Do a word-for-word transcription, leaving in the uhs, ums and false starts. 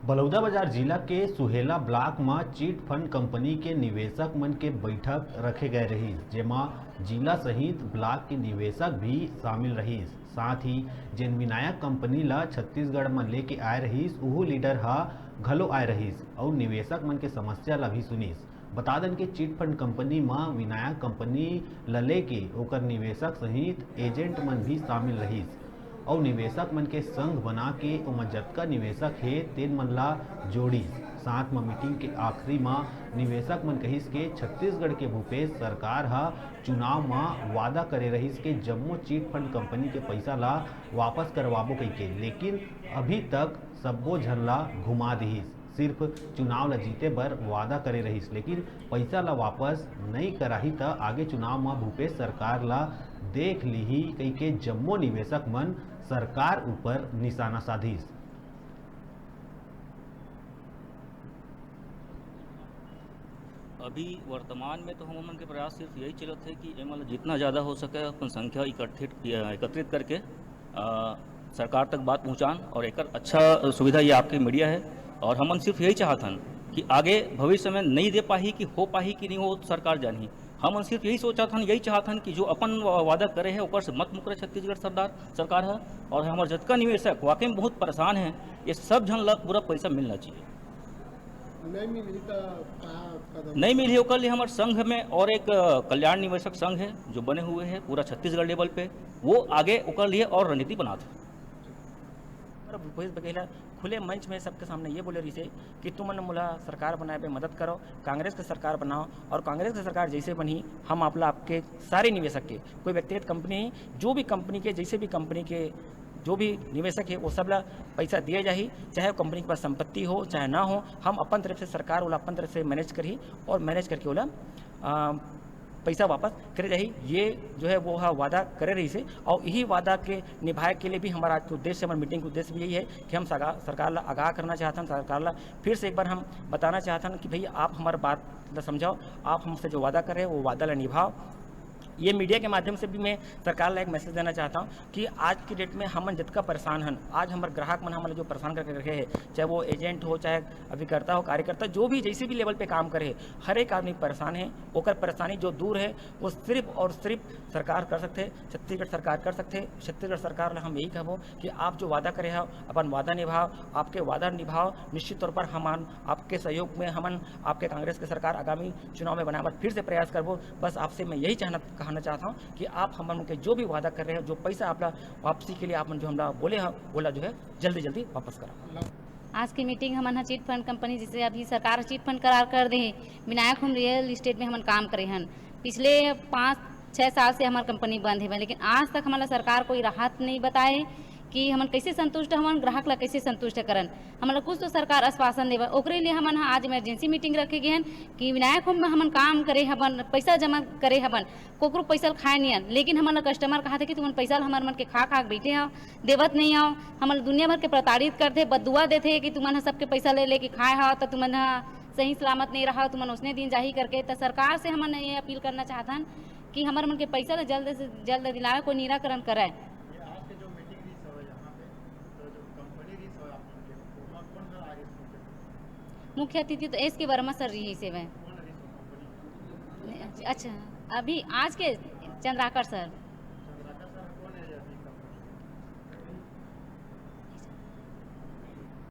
बलौदाबाजार जिला के सुहेला ब्लॉक म चिट फंड कंपनी के निवेशक मन के बैठक रखे गए रहिस, जेमा जिला सहित ब्लॉक के निवेशक भी शामिल रहिस। साथ ही जेन विनायक कंपनी ल छत्तीसगढ़ म लेके आए रहिस, उहू लीडर ह घलो आए रहिस अउ निवेशक मन के समस्या ल भी सुनिस। बता दन के चिट फंड कंपनी म विनायक कंपनी ल लेके ओकर निवेशक सहित एजेंट मन भी शामिल रहिस अउ निवेशक मन के संघ बना के ओमा जतका निवेशक हे, तेन मन ला जोड़िस। साथ म मीटिंग के आखिरी म निवेशक मन कहिस के छत्तीसगढ़ के भूपेश सरकार ह चुनाव म वादा करे रहिस के जम्मो चिट फंड कंपनी के पइसा ला वापस करवाबो कहिके, लेकिन अभी तक सब्बो झन ला घुमा दिहिस। सिर्फ चुनाव ला जीते बर वादा करे रहिस, लेकिन पइसा ला वापस नइ कराही, त आगे चुनाव म भूपेश सरकार ला देख लिही कहिके जम्मो निवेशक मन सरकार ऊपर निशाना साधिस। अभी वर्तमान में तो हमन के प्रयास सिर्फ यही चलत है कि एमन ला जितना ज़्यादा हो सके अपन संख्या इकट्ठित किया, एकत्रित करके अ, सरकार तक बात पहुँचान और एकर अच्छा सुविधा ये आपके मीडिया है। और हमन सिर्फ यही चाहत हन कि आगे भविष्य में नहीं दे पाही कि हो पाही कि नहीं, हो सरकार जानही। हमन सिर्फ यही सोचत हन, यही चाहत हन कि जो अपन वा-, वादा करे है ओकर से मत मुकरे छत्तीसगढ़ सरदार सरकार है। और हमर जतका निवेशक वाकई में बहुत परेशान है, ये सब झन ला पूरा पैसा मिलना चाहिए। नहीं मिलही त का कदम? नहीं मिलही ओकर लिए हमर संघ में और एक अ, कल्याण निवेशक संघ है जो बने हुए है पूरा छत्तीसगढ़ लेवल पे, वो आगे ओकर लिए और रणनीति बनात है। और भूपेश बघेल ह खुले मंच में सबके सामने ये बोले रहिसे कि तुमन मोला सरकार बनाए में मदद करो, कांग्रेस के सरकार बनाओ, और कांग्रेस के सरकार जैसे बनही, हम आप ला आपके सारे निवेशक के, कोई व्यक्तिगत कंपनी नहीं, जो भी कंपनी के, जैसे भी कंपनी के जो भी निवेशक है, वो सब ला पैसा दिया जाही, चाहे वो कंपनी के पास संपत्ति हो चाहे ना हो, हम अपन तरफ से, सरकार ओला अपन तरफ से मैनेज करही और मैनेज करके ओला अ, पैसा वापस करे जाही। ये जो है वो ह वादा करे रहिसे और यही वादा के निभाए के लिए भी हमारा आज के उद्देश्य, हमारे मीटिंग के उद्देश्य भी यही है कि हम सगा-, सरकार ला आगाह करना चाहत हन, सरकार ला फिर से एक बार हम बताना चाहत हन कि भैया आप हमारे बात ला समझाओ, आप हमसे जो वादा कर रहे हैं वो वादा ला निभाओ। ये मीडिया के माध्यम से भी मैं सरकार ला एक मैसेज देना चाहता हूँ कि आज की डेट में हमन जितना परेशान हन, आज हमारे ग्राहक मन हमन ला जो परेशान करके रखे हैं, चाहे वो एजेंट हो, चाहे अभिकर्ता हो, कार्यकर्ता, जो भी जैसे भी लेवल पे काम करे, हर एक आदमी परेशान है। ओकर परेशानी जो दूर है, वो सिर्फ और सिर्फ सरकार कर सकते, छत्तीसगढ़ सरकार कर सकते। छत्तीसगढ़ सरकार ला हम यही कहबो कि आप जो वादा करे हो, अपन वादा निभाओ, आपके वादा निभाओ। निश्चित तौर पर हमन आपके सहयोग में, हमन आपके कांग्रेस के सरकार आगामी चुनाव में बनाए बर फिर से प्रयास करबो। बस आपसे मैं यही चाहना, कहना चाहता हूँ कि आप हमन के जो भी वादा कर रहे हो, जो पैसा आप ला वापसी के लिए आप जो हमला बोले हो, ओला जो है जल्दी जल्दी वापस करो। आज की मीटिंग हमन ह चिट फंड कंपनी, जैसे अभी सरकार चिट फंड करार कर दे हे, विनायक होम रियल एस्टेट में हमन काम करे हन। पिछले पाँच छः साल से हमार कंपनी बंद हे, लेकिन आज तक हमन ला सरकार कोई राहत नहीं बताए कि हमन कैसे संतुष्ट हवन, ग्राहक ला कैसे संतुष्ट करन। हमन ला कुछ तो सरकार आश्वासन देवे, ओकरे लिए हमन ह आज इमरजेंसी मीटिंग रखे गए हन कि विनायक होम में हमन काम करे हवन, पैसा जमा करे हवन, कोकरो पैसा ल खाए नियन, लेकिन हमन ला कस्टमर कहा थे कि तुमन पैसा ल हमर मन के खा खा के बैठे हव, देवत नहीं हव, हमन ला दुनिया भर के प्रताड़ित करथे, बददुआ देथे कि तुमन ह सबके पैसा ले लेके खाए हव, त तुमन ह सही सलामत नहीं रहा, तुमन उसने दिन जाही करके। त सरकार से हमन ये अपील करना चाहत हन कि हमर मन के पैसा ला जल्द से जल्द दिलावे, कोई निराकरण करे। ये आज के जो मीटिंग रहिस हवय यहाँ पे, तो जो कंपनी रहिस हवय आप मन के, ओमा कौन हर आ रहिस मुख्य? मुख्य अतिथि तो एस के वर्मा सर रहिस हवय। कौन रहिस वो कंपनी? अच्छा, अभी आज के चंद्राकर सर।